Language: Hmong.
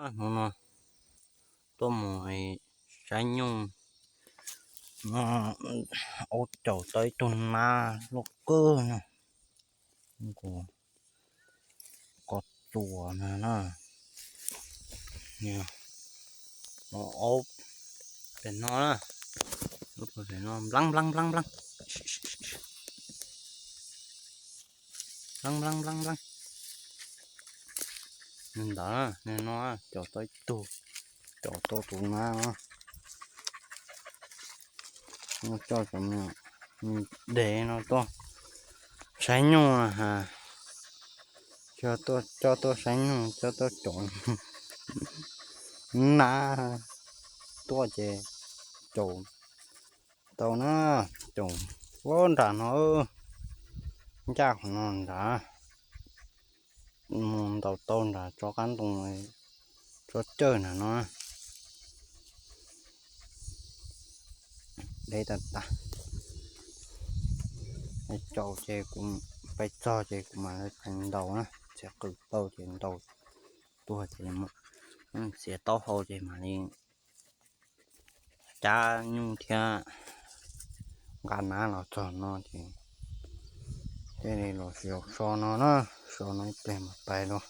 Hnub no tuaj mus saib nyuj, aub caum tau ib tug nab loj kawg no, kuv qhov txuas na, aub pem no na, lub pem no npleeb npleeb npleeb npleeb, npleeb npleeb npleeb npleeb. Ntawd no caum tau ib tug, caum tau tus nab no, coj cov me dev no tuaj saib nyuj na has, coj tuaj saib nyuj, coj tuaj caum nab tuaj ces caum tau na, caum nram no, ncaj qhov no nrad, mus ntaus tau nram tso qab ntoo, tso cawj nram no. Deb tas tas. Caum ces kuv pais txog ces kuv mam li pais ntaus na, txiav qws tau ces ntaus, tuag ces mus txiav taub hau ces mam li cab nyuj thiab nqa nab los txog no ces thiaj li los so no na, so no ib pliag mam pais los.